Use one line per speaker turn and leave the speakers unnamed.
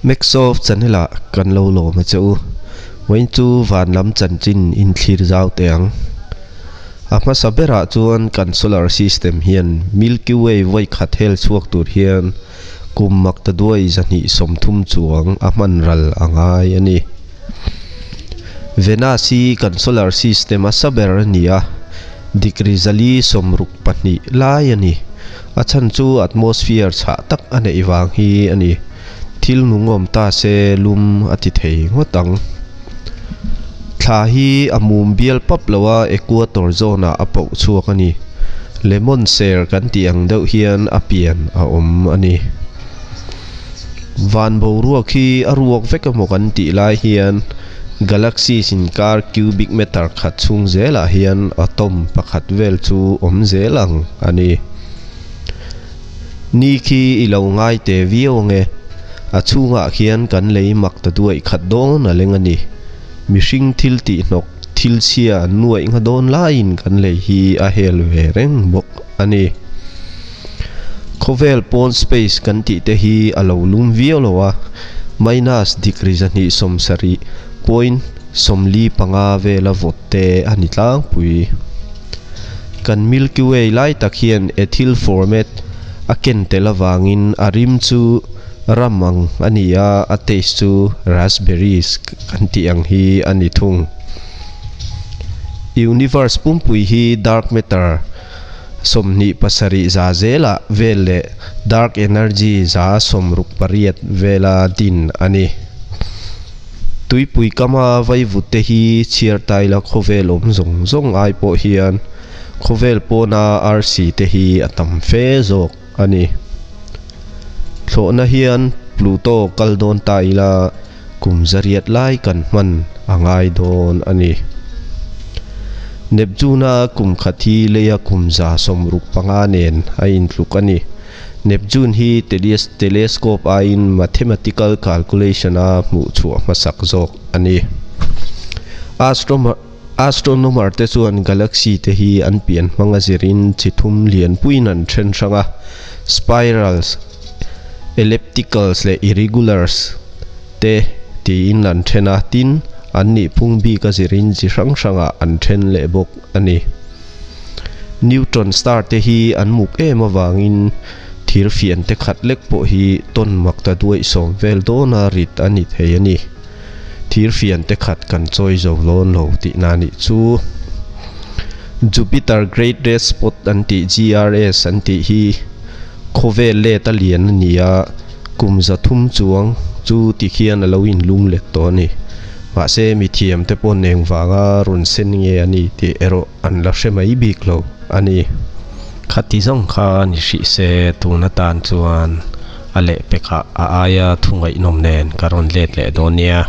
Maxsoft channel ah kan lo lawm a che u. Vawiin chu van lam chanchin in thlir zau teh ang. A hmasa berah chuan kan solar system hian Milky Way vawi khat hel chhuak tur hian kum maktaduai 230 chuang a hman ral a ngai a ni. Venus hi kan solar system a sa ber a ni a, degree 462 lai a ni. A chhan chu atmosphere chhah tak a neih vang hi a ni. Thil nung awm ta se lum a ti thei ngawt ang. Thla hi a mum bial pap lo a, equator zone ah a poh chhuak a ni. Lemon ser kan tih ang deuh hian a pian a awm a ni. Van boruak hi a ruak vek emaw kan tih lai hian galaxies inkar cubic meter khat chhung zelah hian atom pakhat vel chu awm zel ang a ni. Ni khi i lo ngai teh viau ange, a chhungah khian kan lei mak ta duaih khat dawn a leng a ni. Mihring thil tih hnawk thil chhia an nuaih ngha dawn laiin kan lei hi a hel ve reng bawk a ni. Khawvel pawn space kan tih te hi a lo lum viau lo a, minus degree 270 point 45 vela vawt te a ni tlangpui. Kan Milky Way lai tak hian ethyl format a ken tel avangin a rim chu ram ang a ni a, a taste chu raspberries kan tih ang hi a ni thung. Universe pumpui hi dark matter 27 za zelah vel leh dark energy 68 vela din a ni. Tuipui kama vaivut te hi chhiar taila khawvel awm zawng zawng ai pawh hian khawvel pawna arsi te hi a tam fe zawk a ni. Thlawhna hian Pluto kal dawn ta ila kum zariat lai kan hman a ngai dawn a ni. Neptune-a kum khat hi leia kum 65 nen a intluk a ni. Neptune hi telescope aiin mathematical calculation a hmuh chhuah hmasak zawk a ni. Astronomer te chuan galaxy te hi an pian hmang a zirin chi thum lianpuiin an then hrang a, spirals, ellipticals leh irregulars te tiin an then a, tin, an nihphung bik a zirin chi hrang hrangah an then leh bawk a ni. Neutron star te hi an muk em avangin thir fian te khat lek pawh hi tawn mak ta duaih sawm vel dawna rit a ni thei a ni. Thir fian te khat kan chawi zo dawn lo tihna a nih chu. Jupiter Great Red Spot an tih GRS an tih hi khawvel let a lian a ni a, kum 300 chuang chu tikhian a lo inlum let tawh a ni. Mahse mithiam te pawh neng vanga rawn sen nge a ni tih erawh an la hre mai bik lo a ni.
Khati zawng kha ni hrih se tun atan chuan a lehpekah a aia thu ngaihnawm nen ka rawn let leh dawn nia.